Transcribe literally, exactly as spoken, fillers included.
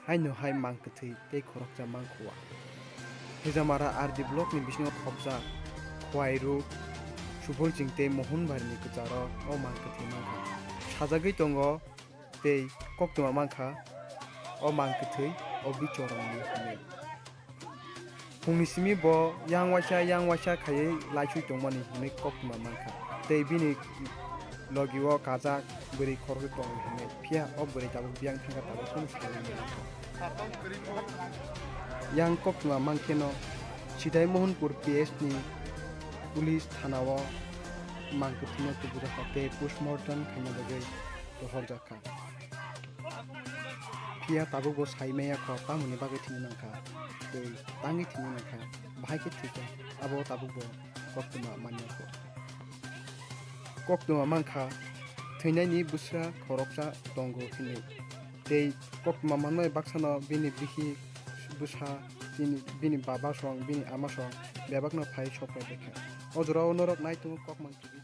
Haino hai mang kwthwi tei khoroksa mankhuwa. Hejamara R D block ni bisingo khopjak Khwairuk, Subolching tei Mohonbari ni kwcharo o mang kwthwi mankha. Sajagwi tongo tei koktwma mankha o mang kwthwi o bichorongni hinwi. Phungni simi bo yang waisa yang waisa khaiwi laisui tongmani hinwi koktwma mankha. Tei bini logi o kajak bwrwi khoroksa tongo hinwi. Phiya o bwrwi tabuk biyang thangkha, tabuk phano salai mankha. Yang koktwma mankheno Sidai Mohonpur P S ni police thana o mang kwthwino tubujakha tei postmortem khaina bagwi rohorjakha. Phiya tabukbo sai maya kho, tamoni bagwi thwngwi mankha tei tangwi thwngwi mankha, bahai khe thwikha, abo tabukbo koktwma manya kho. Koktwma mankha, thwinaini bwsa khoroksa tongo hinwi. Tei koktwma manmani baksano bini bihik bwsa, bini, bini baba song, bini ama song bebakno phai sokrai baikha. O jorao norok nai tongo kok mankhe.